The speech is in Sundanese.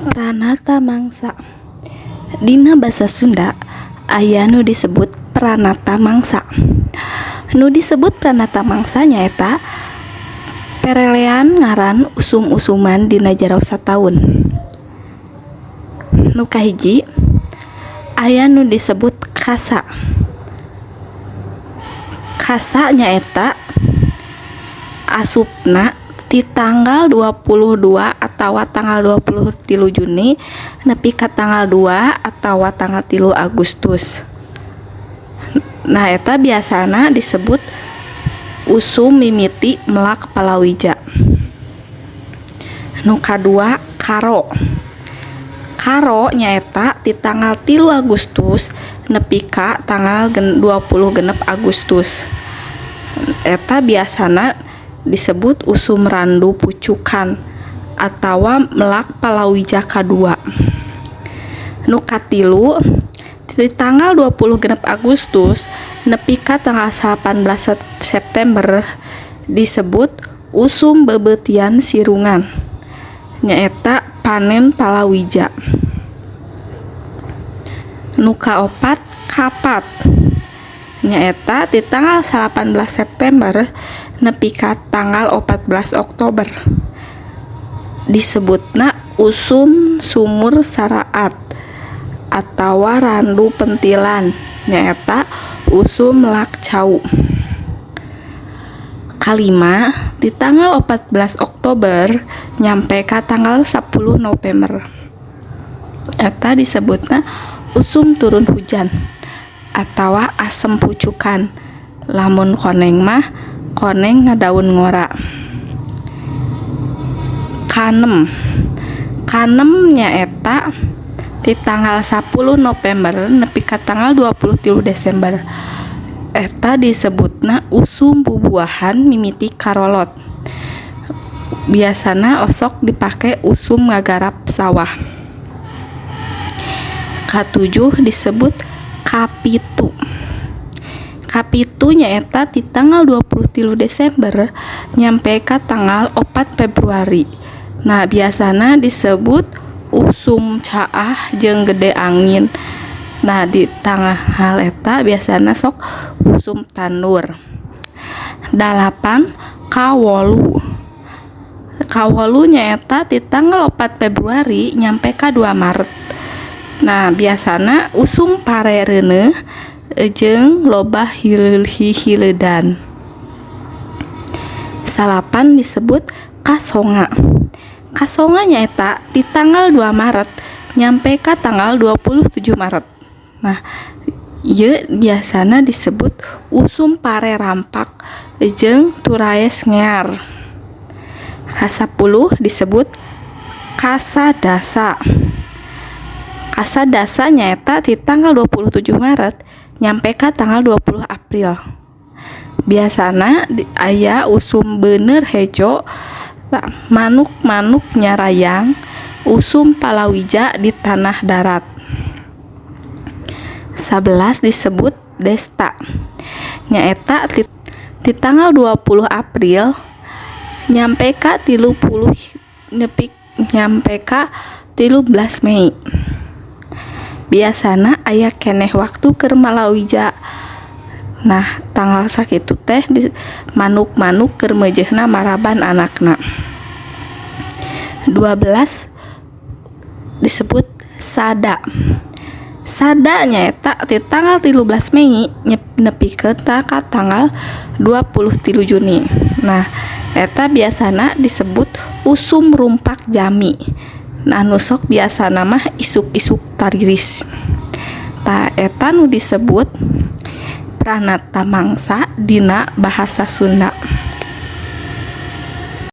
Pranata mangsa. Dina basa Sunda aya nu disebut pranata mangsa. Nu disebut pranata mangsa nyaeta perelean ngaran usum-usuman dina jero sataun. Nu kahiji aya nu disebut kasa. Kasa nyaeta asupna ti tanggal 22 atawa tanggal 23 Juni nepi ka tanggal 2 atawa tanggal 3 Agustus. Nah, eta biasana disebut usum mimiti melak palawija. Nu kadua, karo. Karo nyaeta ti tanggal 3 Agustus nepi ka tanggal 26 Agustus. Eta biasana disebut usum randu pucukan atawa melak palawija kadua. Nu katilu, ti tanggal 26 Agustus nepi ka tanggal 18 September disebut usum beubeutian sirungan, nyaeta panen palawija. Nu kaopat, kapat, nyaeta ti tanggal 18 September nepi ka tanggal 14 Oktober, disebutna usum sumur saraat atawa randu pentilan, nyaeta usum melak cau. Kalima, di tanggal 14 Oktober nyampe ka tanggal 10 November, eta disebutna usum turun hujan atawa asem pucukan, lamun koneng mah koneng ngadaun ngora. Kanem. Kanem nyaeta ti tanggal 10 November nepi ka tanggal 23 Desember. Eta disebutna usum bubuahan mimiti karolot. Biasana osok dipake usum ngagarap sawah. Katujuh disebut kapitu. Kapitu nyaeta ti tanggal 23 Desember nyampe ka tanggal 4 Februari. Nah, biasana disebut usum caah jeung gede angin. Nah, di tanggal eta biasana sok usum tandur. Dalapan, kawolu. Kawolu nyaeta ti tanggal 4 Februari nyampe ka 2 Maret. Nah, biasana usum pare reuneuh jeung loba hihileudan. Salapan disebut kasonga. Kasonga nyaeta ti tanggal 2 Maret nyampe ka tanggal 27 Maret. Nah, ieu biasana disebut usum pare rampak jeung turaes ngear. Kasapuluh disebut kasadasa. Kasadasa nyaeta ti tanggal 27 Maret nyampe ka tanggal 20 April. Biasana aya usum beuneur hejo, manuk-manuk nyarayang, usum palawija di tanah darat. 11 disebut desta. Nyaeta ti tanggal 20 April nyampe ka 30 nepi nyampe ka 13 Mei. Biasana aya keneh waktu keur malawija. Nah, tanggal sakitu teh di manuk-manuk keur meujeuhna maraban anakna. 12 disebut sada. Sada nyaeta ti tanggal 13 Mei nepi ka tanggal 23 Juni. Nah, eta biasana disebut usum rumpak jami. Nah, nu sok biasana mah isuk-isuk tariris. Tah, eta nu disebut pranata mangsa dina bahasa Sunda.